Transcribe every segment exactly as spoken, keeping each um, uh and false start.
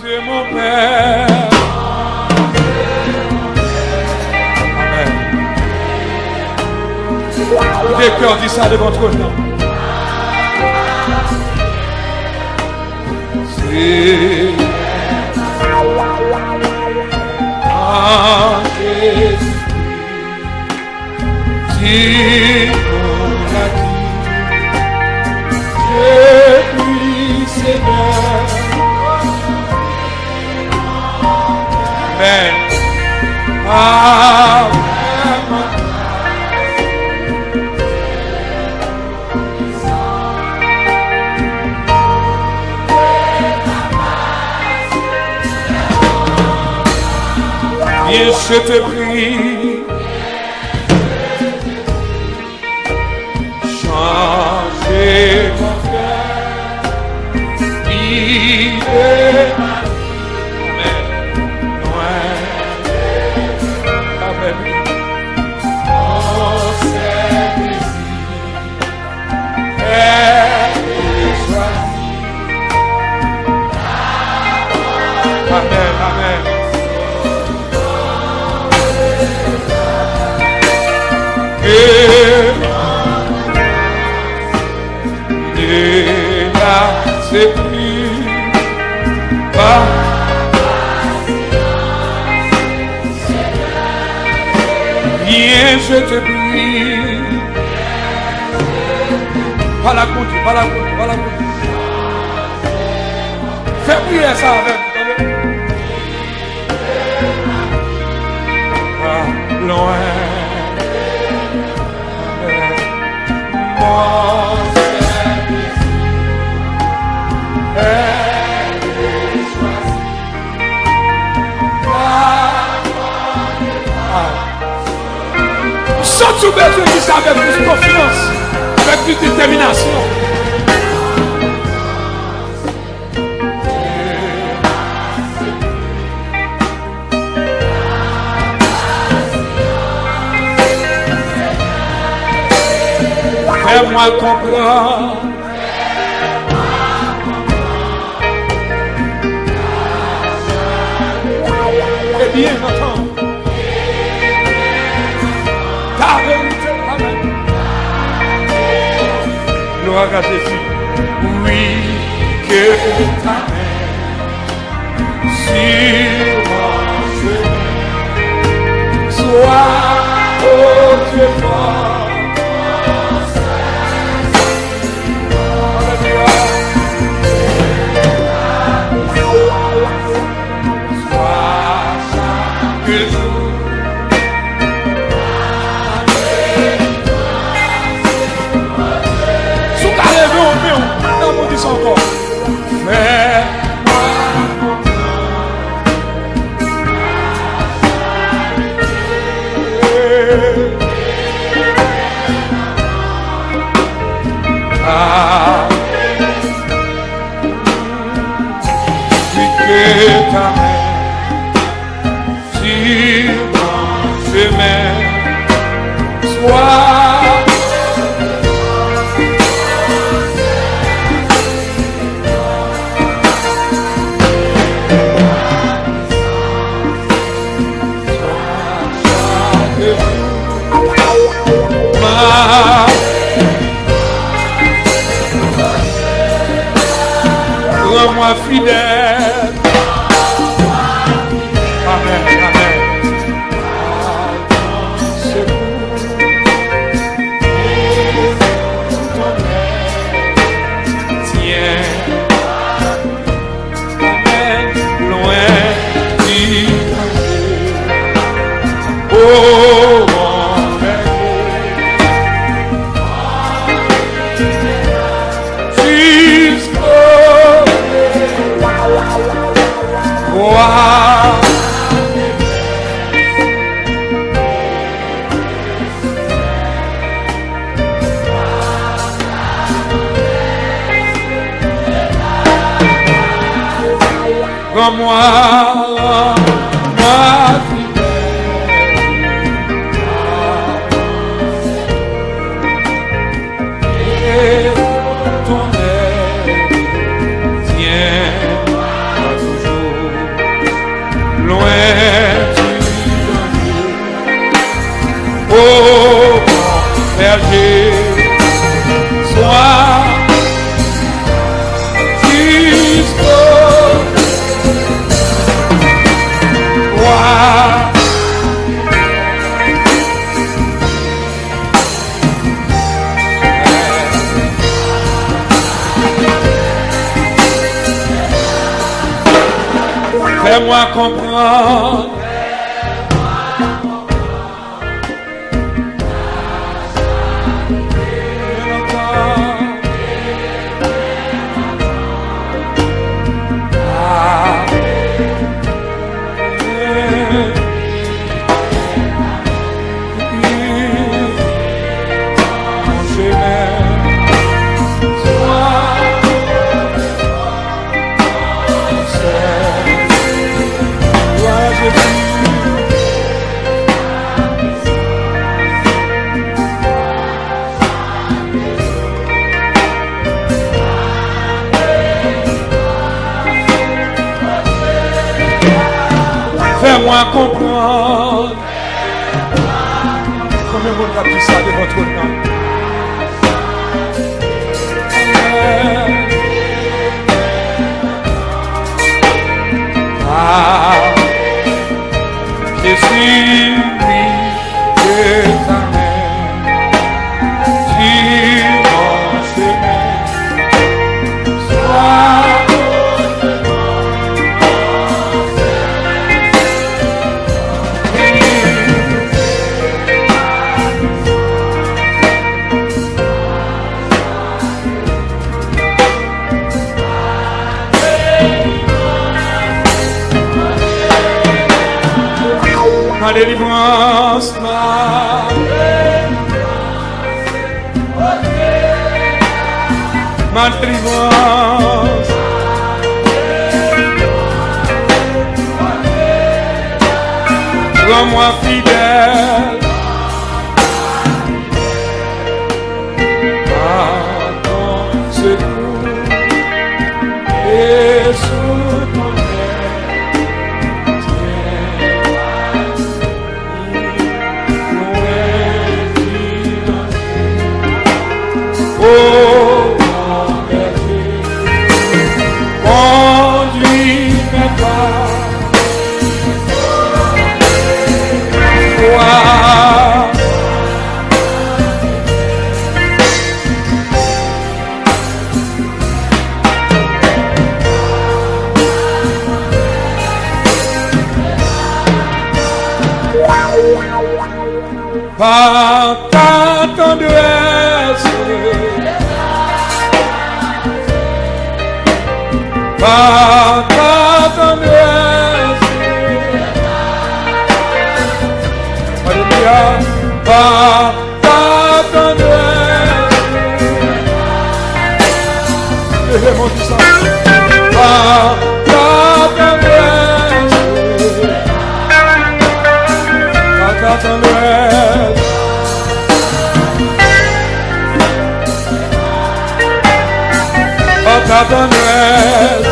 C'est mon Père. Amen. Ou de kè di sa devan twòn nan. C'est en Jésus. Si nou ka di, je puis Seigneur. Amen. Amen. Bien, je te prie, changer mon cœur, guider ma vie. Amen. Loin de, amen. Mon Saint-Esprit. Amen, amen. Que ne la, c'est plus pas. Viens, je te prie. Pale ak Bondye, pale ak Bondye, pale ak Bondye. Fè priyè sa avè m, tande. Ah, loin. Mon service est choisi. Ah. M santi w bezwen di sa avèk plis konfyans, avèk plis detèminasyon. Fais-moi comprendre. Ebyen, antan. Ta verite, amen. Gloire à Jésus. Oui, que ta main sur mon chemin soit, oh Dieu fort. Si w ka leve yon men w nan pou di sa ankò. Fè mwen kontan. Ah. Puis que ta main sur mon chemin soit. Rends-moi fidèle. Amen, amen. Tiens. Amèn. Lwen di Bondye. O mon Bondye. Jisko bwa. Rann mwa, rann mwa fidèl. Et ton œil, tiens-moi toujours. Swa disko wa. Fè mwen konprann. Fè mwen konprann. Konbyen moun k ap di sa devan twòn nan? Ah, Jezi, wi, je t'aime. Suis mon chemin. Sois mon seul. Ma délivrance, ma, ma délivrance. Rends-moi fidèle. À ton secours et sous ton aile, tiens-moi loin du danger. Oh, mon berger, conduis-moi par Par ta tendresse, par ta tendresse. Alléluia. Par ta tendresse. Leve men w di sa. Par ta tendresse. Par ta tendresse. Par ta tendresse.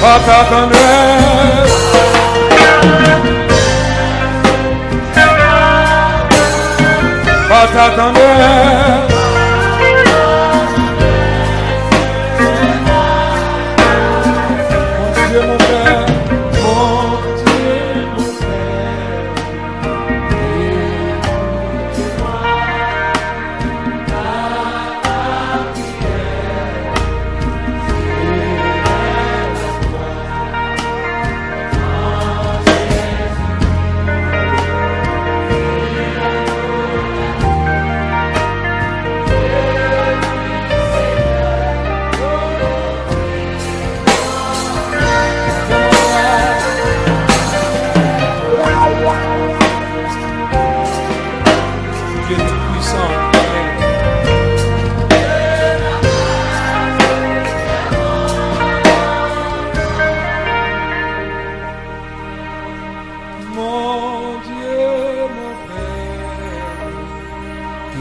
Par ta tendresse. Par ta tendresse. Mon Dieu, mon Père, mon Dieu, mon Père. Dye tou pwisan. Mon Dieu, mon Père,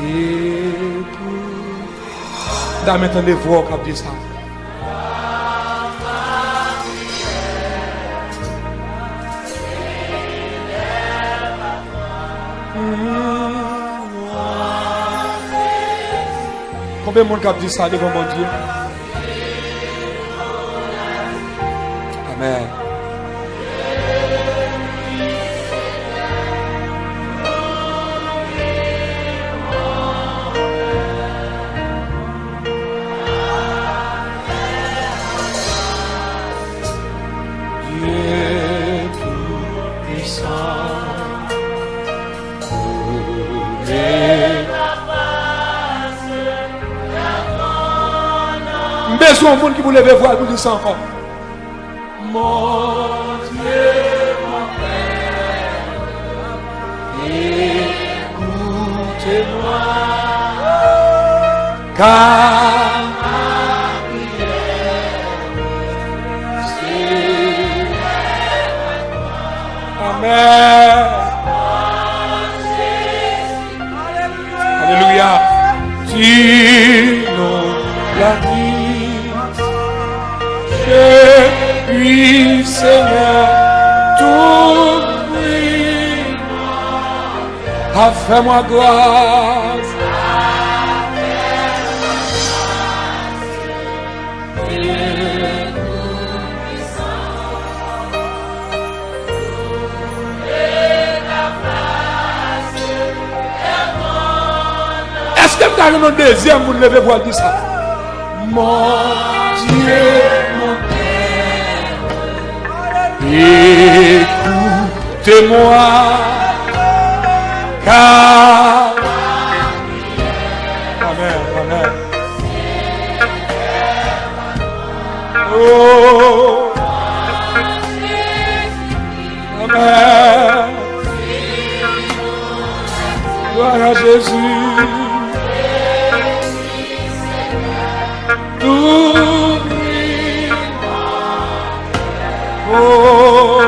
écoute. Dam, tande vwa w k ap di sa. Konbyen moun k ap di sa devan Bondye? Amèn. Dieu Tout-Puissant, m bezwen yon moun ki pou leve vwa l pou di sa ankò. Mon Dieu, mon Père, écoute-moi, car ma prière s'élève à toi. Amèn. Alelouya. Ti non la di, je puis, Seigneur, t'ouvrir. A, fais-moi grâce. Èske m ka jwenn yon dezyèm moun leve vwa l di sa? Mon Dieu, mon Père, écoute-moi, car... Amèn, amèn. Oh. Amèn. Gloire à Jésus. Tout. Oh.